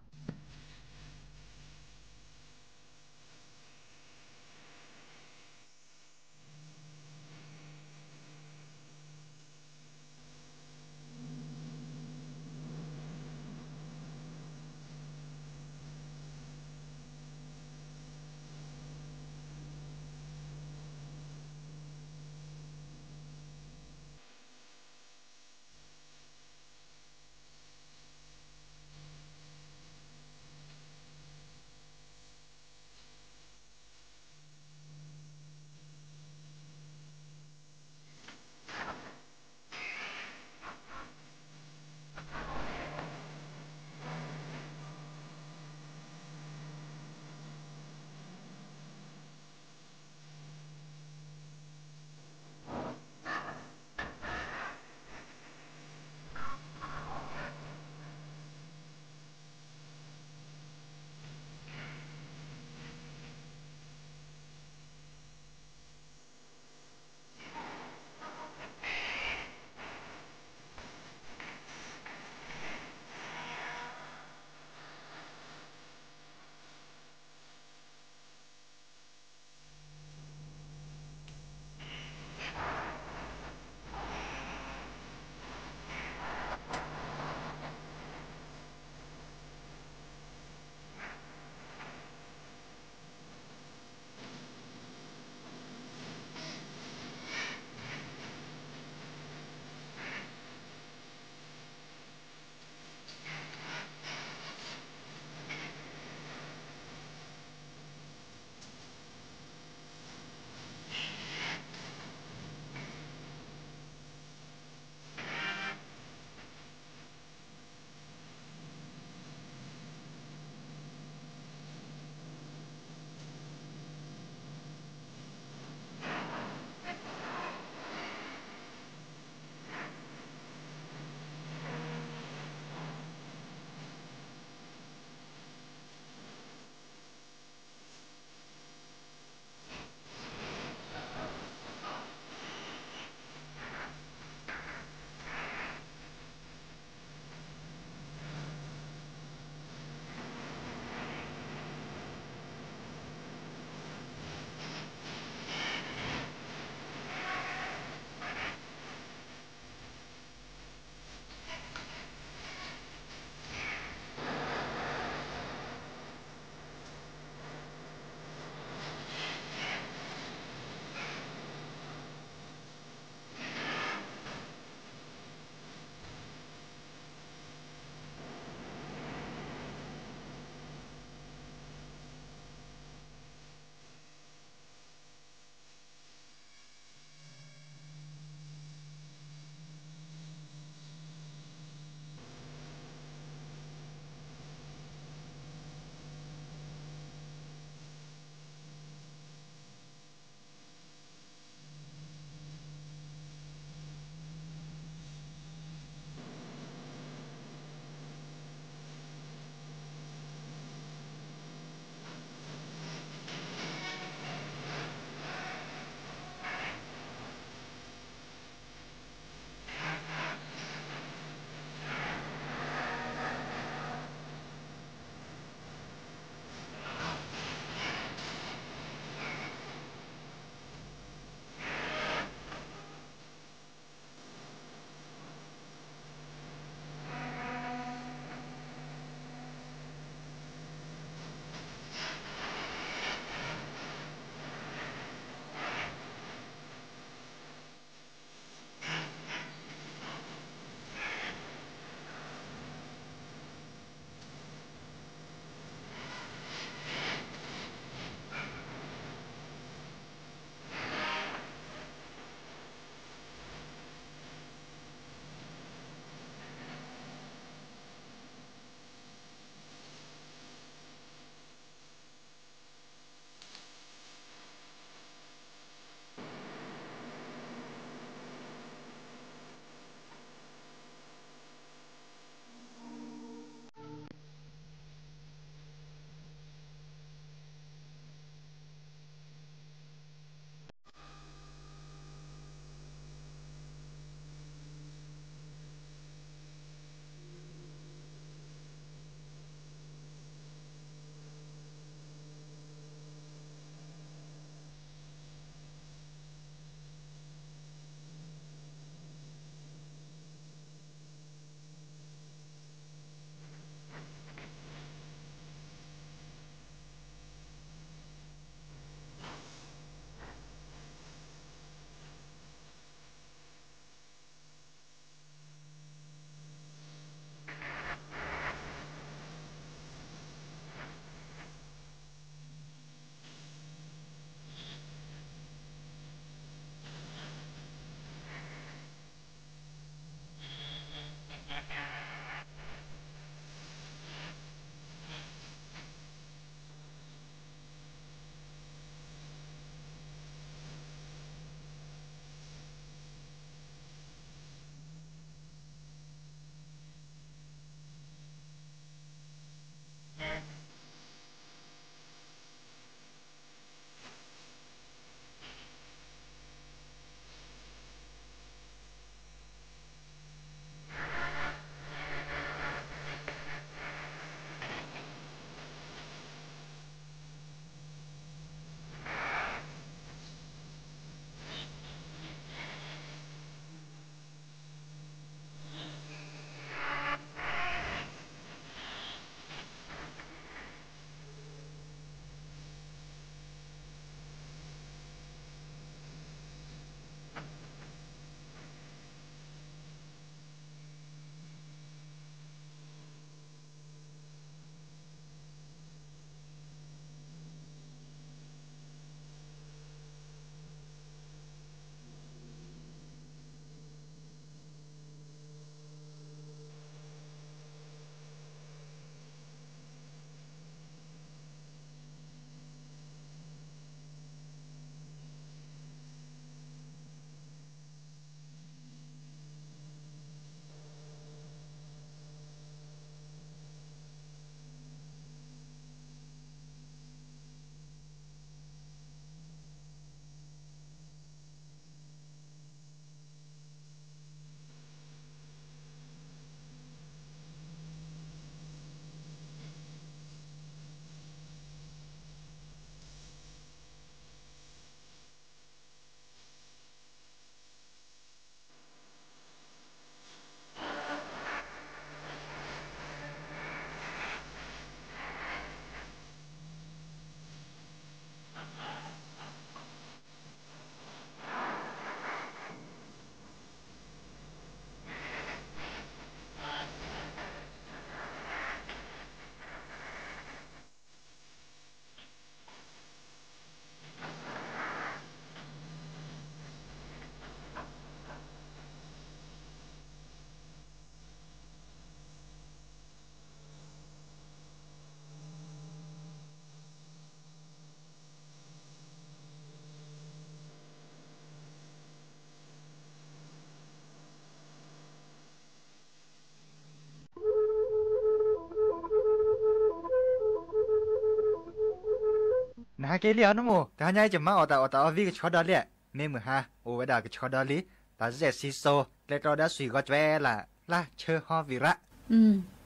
ဟဲက့ၤလံအီၤနမိၢ်, တဟါညါအံၤ ယမါအီၣ်တၢ်အီၣ်တၢ်အီဝံၤကဆီဒီလံ, မ့ၢ်မုၢ်ဟါ အိၣ်ဝဲဒၣ်ကဆီဒီလံ, တၢ်စဲးစံစိၤ ကျဲကျီဒီးအစွံၣ်ဂီၤကွဲလၢ် လၢ်ဆၢဟီဝံၤရး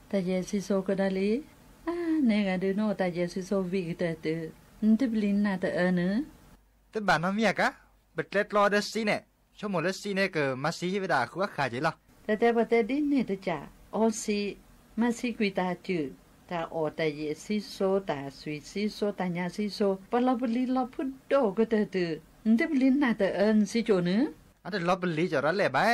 တၢ်ယဲၢ်စံစိၤကဒီးလံ. အါ နဲဂၤဒုး နအိၣ်တၢ်ယဲၢ်စံစိၤဝံၤကတၢၢ်တုၤ, နတပျံၤနၢ်တအၢနၢ်. တဘၣ်နီတမံၤအကါ, ပကျဲကျီဒီးစံန့ၣ်, ဆိကမိၣ်လၢစံန့ၣ် ကမၤစံဟံးဝဲဒၣ်ဃုအဃၣ်က့ၤလီၤ. တဲတဲပှၤတဲဒ်န့ၣ်တကး, အီစံ, မၤစံကွံာ်တၢ်စုၣ်, တၢ်အီၣ်တၢ်ယဲၢ်စံစိၤ, တၢ်စွံၣ်စံစိၤ, တၢ်ညၣ်စံစိၤ, ပှၤလီၤပလံၤလီၤဖုဒိၣ်ကတၢၢ်တုၤ, နတပျံၤနၢ်တအၢနစံကၠိၣ်နၢ်. အတလီၤပလံၤကၠီၤဒီးလဲၣ်ဘၣ်,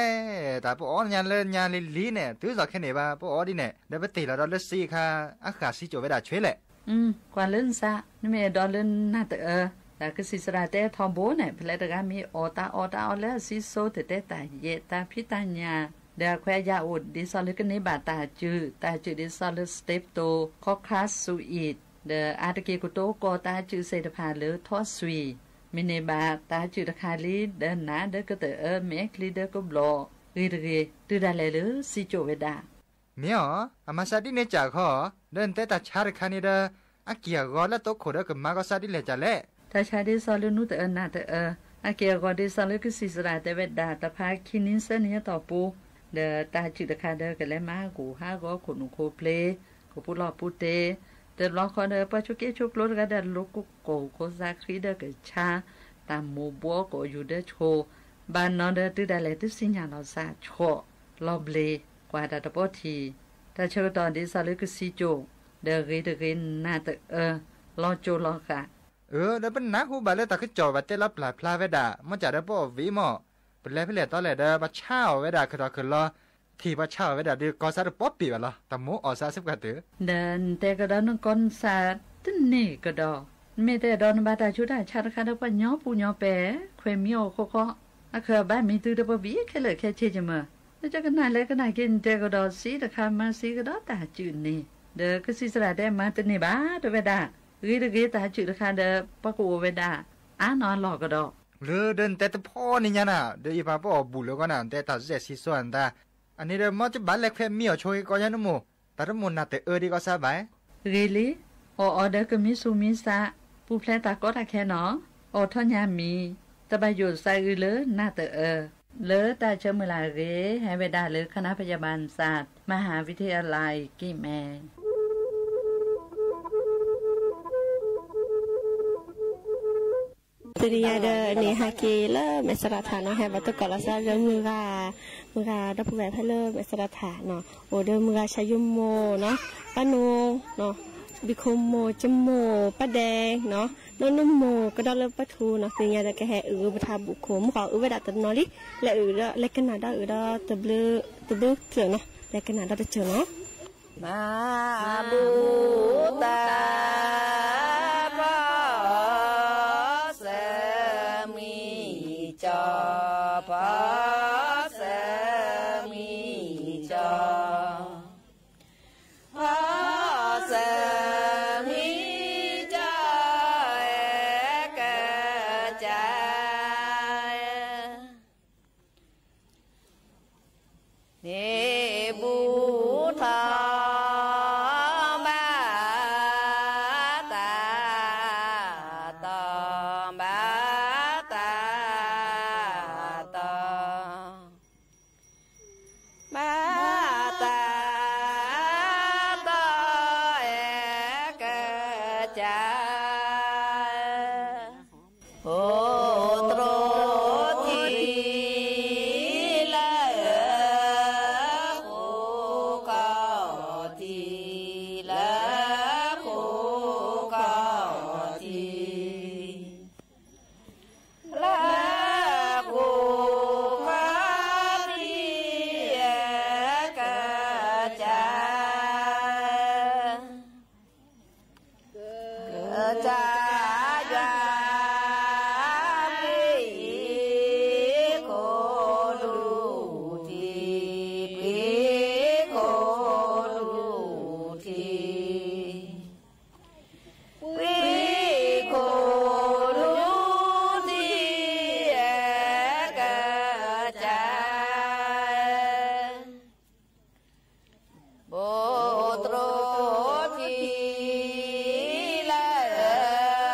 တၢ်ပအီၣ်ညါလၢညါလံလံန့ၣ် တုၤစိာ်ခဲန့ၣ်ဘၣ် ပအီၣ်ဒ်န့ၣ် ဒီးပတ့ၢ်လီၤဒီးလၢစံအခါ အဃၣ်စံကၠိၣ်ဝဲဒၣ်ဆွ့လဲၣ်. ကွၢ်လၢနသး, နမ့ၢ်အဲၣ်ဒိးလၢနၢ်တအၢ, တၢ်ကစံၣ်သရၣ်တဲထီဘိန့ၣ် ဖဲလဲၣ်တဂၤမ့ၢ်အီၣ်တၢ်အီၣ်တၢ်အီလၢအစံစိၤ တဲတဲတၢ်ယဲၢ်တၢ်ဖံးတၢ်ညၣ်, ဒီးအခွဲးအယာ်အိၣ်ဒ်သိးလၢကန့ၢ်ဘၣ်တၢ်စုၣ်, တၢ်စုၣ်ဒ်သိးလၢ streptococcus ဆူအံၤ, ဒီးအါတက့ၢ်ကတိၤကီၢ်တၢ်စုၣ်စ့ၣ်တဖၣ်လၢထီစွံာ်, မ့ၢ်န့ၢ်ဘၣ်တၢ်စုၣ်တခါလံ ဒီးနးဒီးကတၢၢ်အၢ မဲာ်ချံဒီးကဘျီၣ်, ဂ့ၤတဂ့ၤ တုၤဒၣ်လဲာ်လၢစံကၠိၣ်ဝဲဒၣ် မ့ၢ်အီၤ, အမၤစၢ်ဒ်န့ၣ်ကၢ်ခီ, ဒီးနတဲတၢ်ဆါတခါန့ၣ်ဒီး အက့ၢ်အဂီၤလၢတိခိၣ်ဒီးကမၤကီစါဒ်လဲၣ်ကၢ်လဲၣ်. တၢ်ဆါဒ်သိးလၢနူတအၢနၢ်တအၢ, အက့ၢ်အဂီၤဒ်သိးလၢကစံၣ်သရၣ်တဲဝဲဒၣ် တၢ်ဖးခံနံၣ်သၢနံၣ်အတီၢ်ပူၤ, ဒီးတၢ်စုၣ်တခါဒီးကလဲၤမၤဂိၢ်ဟးဂီၤခိၣ်နူာ်ခိၣ်ဖျ့, ကပူၤလီၢ်ပူၤတ့ၢ်, တဘျီဃီဒီး ပှၤဆိးက့ဆိးကျိတဂၤဒီးလိၤကိၢ်ကိၢ်ဃိသးဃံဒီးကဆါ, တၢ်မိၢ်ဘှီကိးယူၤဒၢဆိ, ဘၣ်နီၤဒီးတုၤဒၣ်လဲာ်တသ့ၣ်ညါလီၤစၢ်ဆီၣ်, လီၤဘျ့, ကွၢ်တၢ်တပီထံၣ်, တၢ်ဆၢကတီၢ်ဒ်သိးလၢကစံကၠိၣ်, ဒီးဂ့ၤတဂ့ၤနၢ်တအၢ, လီၤကၠိလီၤဃာ် အၢ ဒီးပနၢ်ဟူဘၣ်လၢတၢ်ကစီၣ်ဘၣ်တဲလီၤပျၢ်ဖျါဝဲဒၣ် မ့ၢ်ကၢ်ဒီးပအီၣ်ဝံၤမ့ၢ်, ပလဲၤဖဲလဲၣ်တီလဲၣ်ဒီး ပှၤဆါအီၣ်ဝဲဒၣ်ကဒီးကလီၤ, ထံၣ်ပှၤဆါအီၣ်ဝဲဒၣ်ဒီး ကီစါတပီပ့ၢ်ဘၣ်လီၤ, တၢ်မိၣ်အီၣ်စါစ့ၢ်ကီးတုၤ, ဒီးနတဲကဒီးနကီၢ်နစၢ်တန့ၢ်ကဒီး, နမ့ၢ်တဲဒီးနဘၣ်တၢ်ဆူးတၢ်ဆါတခါဒီးပှၤညီပူၤညီပဲာ်, ခွဲးမံအီၣ်ဃီဃီ, အခၢၣ်ဘၣ်မံသုတပဘံခဲလၢာ်ခဲဆ့ကမၢ်, နကနၣ်လဲၣ်ကနၣ်က့ နတဲကဒီးစံတခါမၤစံကဒီးတၢ်စုၣ်န့ၣ်, ဒီးကစံၣ်သရၣ်တဲမၤတန့ၢ်ဘၣ် တဲဝဲဒၣ်, ဂ့ၤတဂ့ၤတၢ်စုၣ်တခါဒီး ပှၤကအိၣ်ဝဲဒၣ် အါနီၢ်အလီၢ်ကဒီး လၢဒီးနတဲတဖီန့ၣ်ညါနၤ ဒီးယပာ်ပအီၣ်ဘူၣ်လၢကီးနၤ နတဲတၢ်စဲးစံစိၤနသး, အန့ၣ်ဒီးမ်တဘၣ်လဲၤခွဲးမံအီၣ်ဆိက့ၤကီးယါနမိၢ်, တၢ်တမိၢ်နၢ်တအၢဒံးကီးစါဘၣ်. ဂ့ၤလံ, အီၣ်အီၤဒီးကမံဆူၣ်မံစၢ်, ပူၤဖျဲးတၢ်ကီတၢ်ခဲနီၤ, အီၣ်ထီၣ်ညါမံၤ, တဘၣ်ယိၣ်စးအုးလၢနၢ်တအၢ, လၢတၢ်ဆၢမုၢ်လၢ်အဂ့ၢ် ဟဲဝဲဒၣ်လၢ ခဏပယဘၣ်နစၢ် မဟာวิทยาลัย ကံၢ်မဲ တနံၤညါဒီးန့ၣ် ဟဲက့ၤလၢမဲၢ်စရထၣ်နီၤ, ဟဲဘၣ်သကိးလီၤစၢ်ဒီးမုၢ်ဂၤ, မုၢ်ဂၤဒီပုၢ်ဝဲၢ်ဖဲလၢမဲၢ်စရထၣ်နီၤ, အိၣ်ဒီးမုၢ်ဂၤဆၢယိမိၢ်နီၤ, ပၢ်နိ, ဘံခိမိၢ် ကမိၢ် ပၢ်ဒဲနီၤ, နီၢ်နမိၢ်ကဒီးလၢပထူနီၤ, တနံၤညါဒီးကဟဲအုးပထါဘုၣ်ခိၣ်, မုၢ်ဃီအုးဝဲဒၣ်တနီၤလံ, လဲၤအုးဒီးလဲၤကနၣ်ဒီးအုးဒီးတဘျုး, တဘျုးကျၢၤနီၤ, လဲၤကနၣ်ဒီးတစၢၤနီၤ. မၤဘူၣ်တၢ် ဖီစၢမံကၠီ, ဖီစၢမံကၠီ, ဖီစၢမံကၠီ အဲကစၢ် န့ၣ်ဘူၣ်ထီၣ် ဘၣ်တၢ်တီ ဘၣ်တၢ်တီ ဘၣ်တၢ်တီ အဲကစၢ် အိၣ်တြီထံလၢ ဃိကီၢ်ထံး လၢဃိကီၢ်ထံး လၢဃိကီၢ်ထံး အဲကစၢ် ကစၢ်ယွၤ ပှ့ၤခိၣ်ဒူၣ်ထံး ပှ့ၤခိၣ်ဒူၣ်ထံး ပှ့ၤခိၣ်ဒူၣ်ထံး အဲကစၢ် အိၣ်တြီထံလၢ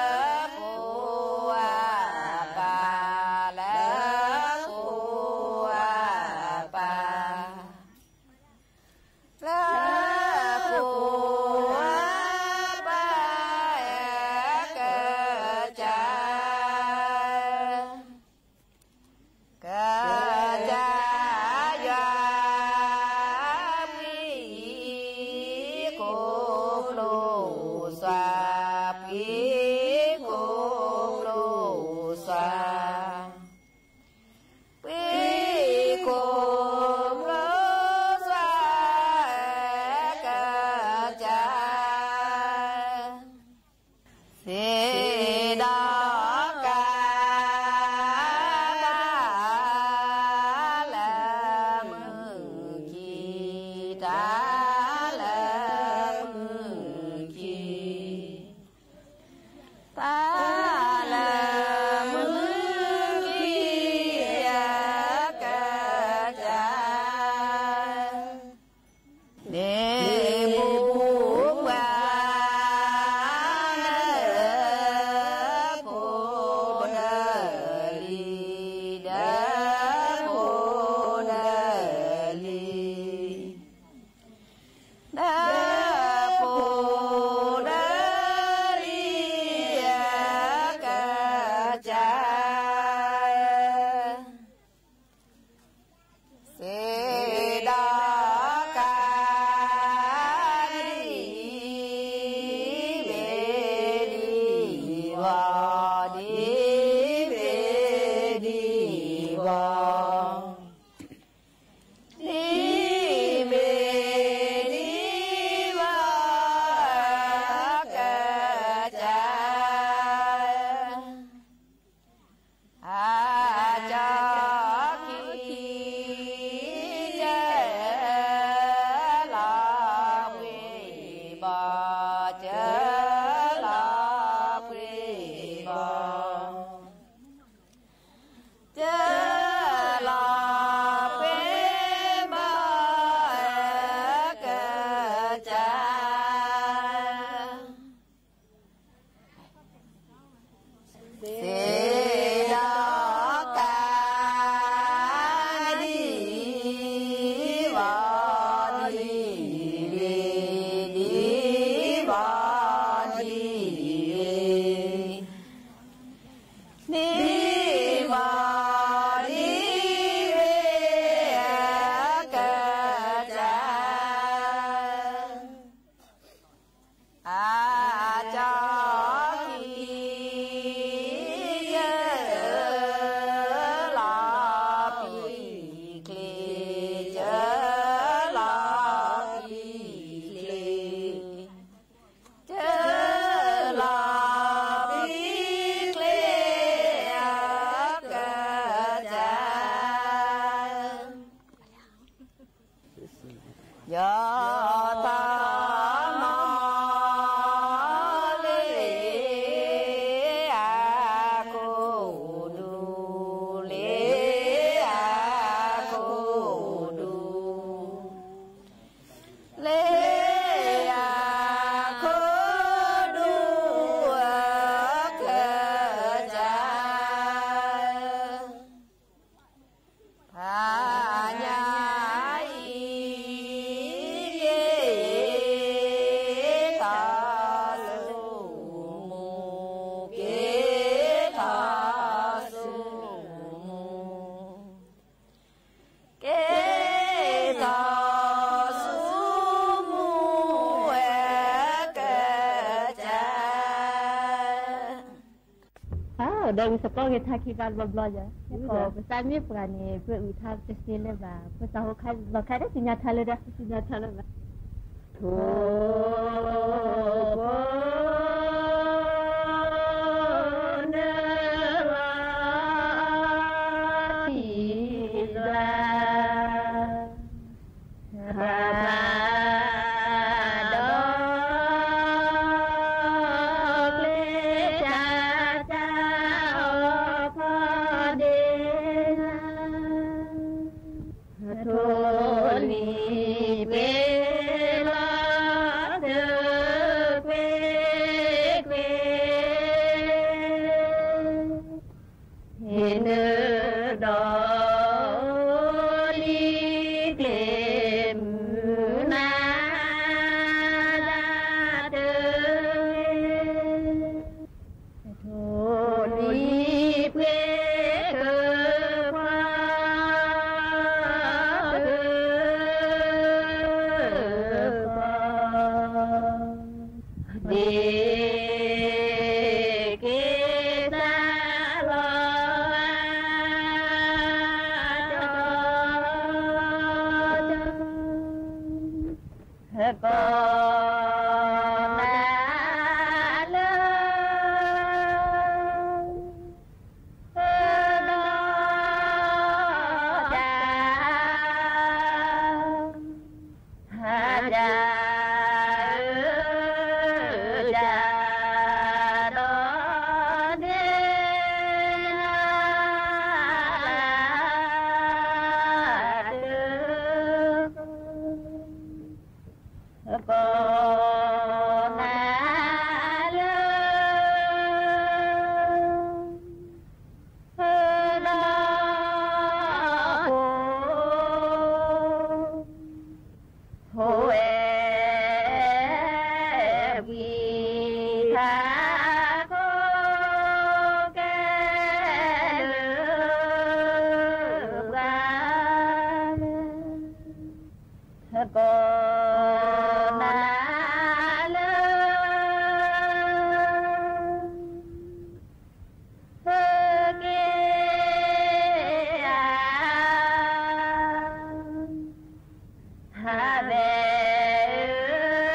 ကၢလီၤပှ့ၤဘီ, ကၢလီၤပှ့ၤဘီ, ကစၢ် သ့ၣ်ဒီးကး ဒ်ဘီဒ်လံ, ဒ်ဘီဒ်လံ, ဒ်ဘီဒ်လံ, ကစၢ် အကၠီခံ ယၢလီၤပံာ်ချ့, ယၢလီၤပံာ်ချ့, ယၢလီၤပံာ်ချ့, ကစၢ် ယီၤထီၣ်မီၤလ့ၤ အခိၣ်ဒူ, လ့ၤအခိၣ်ဒူ, လ့ၤအခိၣ်ဒူ, ကစၢ် တနံၤအံၤ က့ၤထီၣ်ဆိမိၣ်, က့ၤထီၣ်ဆိမိၣ်, က့ၤထီၣ်ဆိမိၣ်ဝဲ ကစၢ် အိၣ်ဒီးဝံသကိးဂ့ၤထါခံဘၣ်ဘျီဘျီယၤ, ပသးမ့ၢ်ပှၤန့ၣ် ပအုၣ်ထါတသ့လၢၤဘၣ်, ပသးဟိခါလီၤခါဒီးသ့ၣ်ညါထါလၢဒီး သ့ၣ်ညါထါလၢၤဘၣ်, ထိၣ်ဖိနၢ်လီၤ သံၣ်လၢ ဟးဘၣ်ဒီး ကျဲတၢ်တၢ်အီၣ်ဖီဒ့, ထိၣ်လံၤပှ့ၤလီၤ သၢကွ့ၢ်ကွ့ၢ် ဟ့ၣ်နုာ်ဒီး လံၤကျဲမုၢ်နၤလၢတၢ်တဂ့ၤ, ထိၣ်လံၤပှ့ၤကကွၢ် ကကွၢ် ဒ့က့ၤစၢ်လီၤ ကိးနၤလၢ ဒီးတၢ် ဟးတၢ်အၢတၢ်ဒီးန့ၣ် ကိးနၤလၢ ဒီး ဟိဝဲ ဝံၤထါခိၣ်ကဲ လၢပှၤ ကိးနၤလၢ ဟဲက့ၤဧါ ဟးဝဲ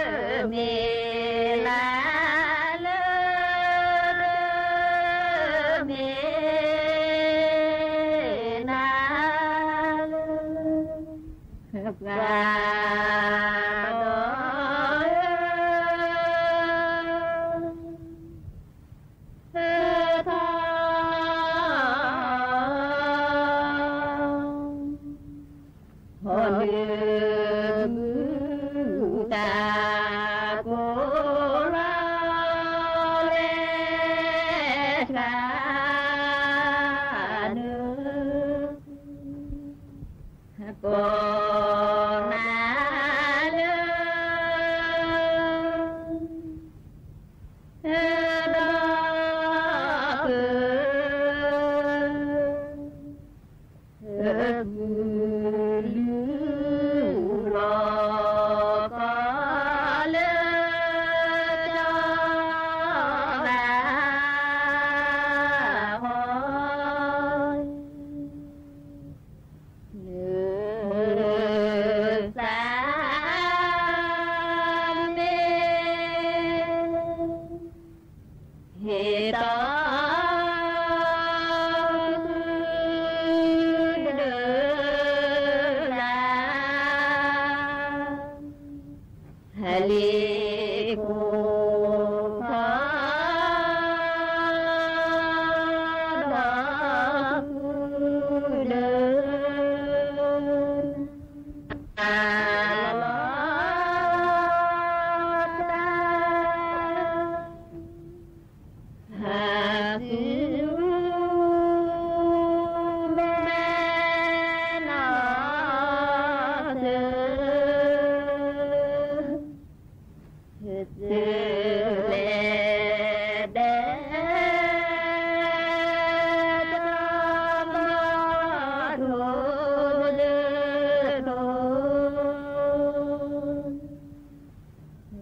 ဧၢ မ့ၢ်လၢလၢ ဒီး ကလုၢ်လီၤကီလၢ ကၠီဘၣ်ဟီ နုၤသးမ့ၢ် ဟ့ၣ်တီ ဒုၣ်ဒါ ဟဲလံ ခိၣ်ဖီ ဒီးဃုဒုၣ်ဒါ ဟးသု မဲနီၢ်သု သု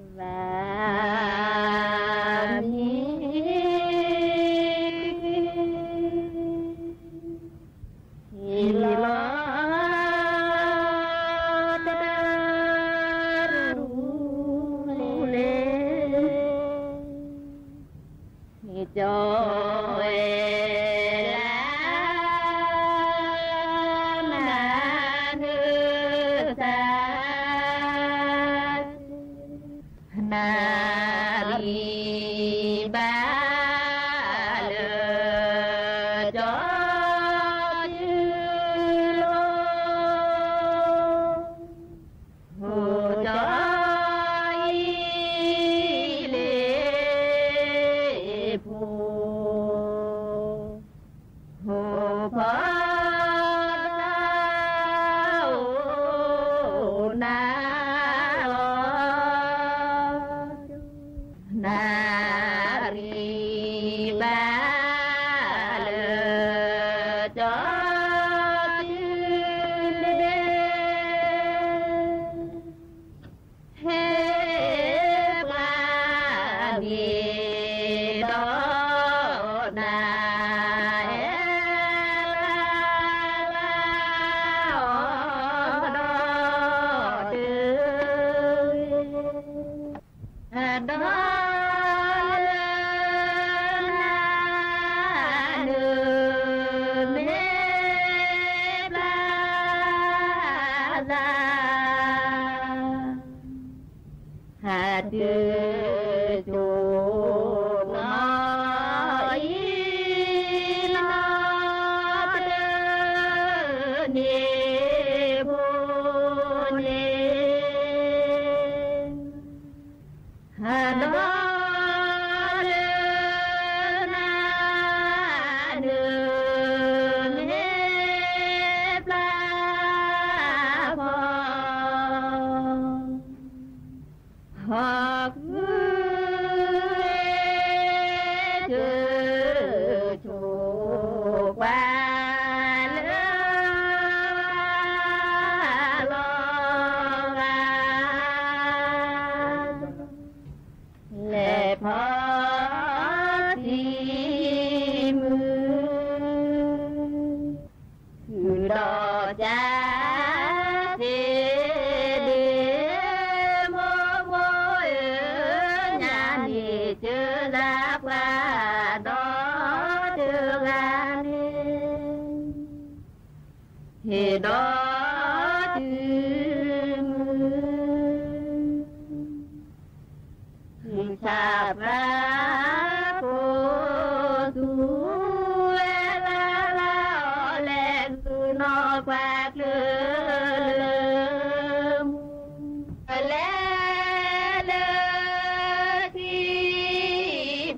လဲၤဒဲး တၢ်ဘီၣ်ဒိၣ်ဒိၣ် ဘၣ်မံၤ ဟ့ၣ်လီၤ တၢ်ရူၢ်လဲၤ ကၠီဝဲလၢ မၤနၢၤသး နၣ်ရံၣ်ဘၣ်လၢ ကၠီစုလိၤ ဟိကၠီအံၤလ့ၣ်ဖိ ဟိဖီတၢ်အိၣ်နၤလီၤ နၣ်ရံၣ်ဘၣ်လၢ ကၠီစုလိၤ ဟဲပှၤမ့ၢ်ဒီး နၤအဲၣ်လၢလၢအီၤဒီးတဂ့ၤ ဒီးလၢနၤနုၤမ့ၢ်ပျၢ်သး ဟးတုၤကၠိနီၢ်အံၤနီၢ်တန့ၢ်ဘိန့ၣ် ဒီးလၢနၤနုၤမ့ၢ်ပျၢ်ဖီ ဟီၣ်ကုၢ် ကၠိဆိးကွၢ်လၢ လီၤဂာ် လဲၤဖီတံၤမုၢ် ဃုာ်ဒီးကၠါသ့ၣ် ဒ့မိၢ်မိၢ်ဧၢ, ညါန့ၣ်ကၢသးပှၢ်ဒီးတဂၤန့ၣ် ဟ့ၣ်ဒီးတုၤမုၢ် ဆၣ်ဖျါကိးသူဝဲလၢ်လၢ်အီၤ လဲၤဃုာ်နီၢ်ပှၤကျၢၤလၢမူ လဲၤလၢထံ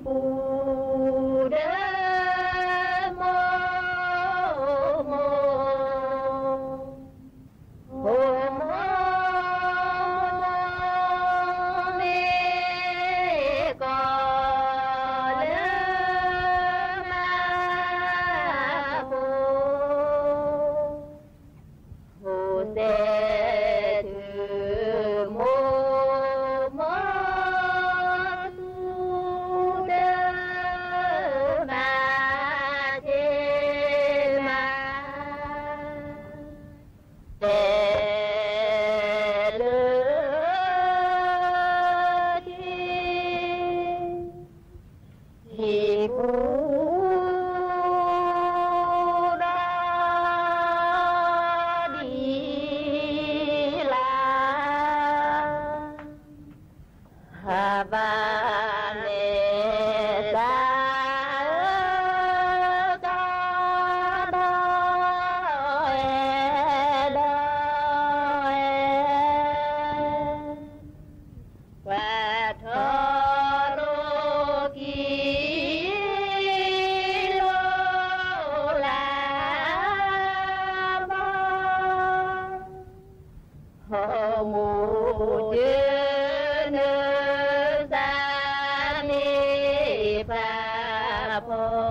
ပူၤဒီး မိၢ်မိၢ် မိၢ်မိၢ် မ့ၢ်ကီ ဟံၣ်ပူၤဒီးဒ်လၢ ဟးဘၣ်န့ၣ်တၢ်အၢ ကဒီးအဲၣ်ဒီးအဲၣ် ပှၤထီၣ်လိာ်က့ၤလိာ်လၢဘီ ဟီၣ်မူကၢနၢသးန့ၣ်ပာ်ဖီ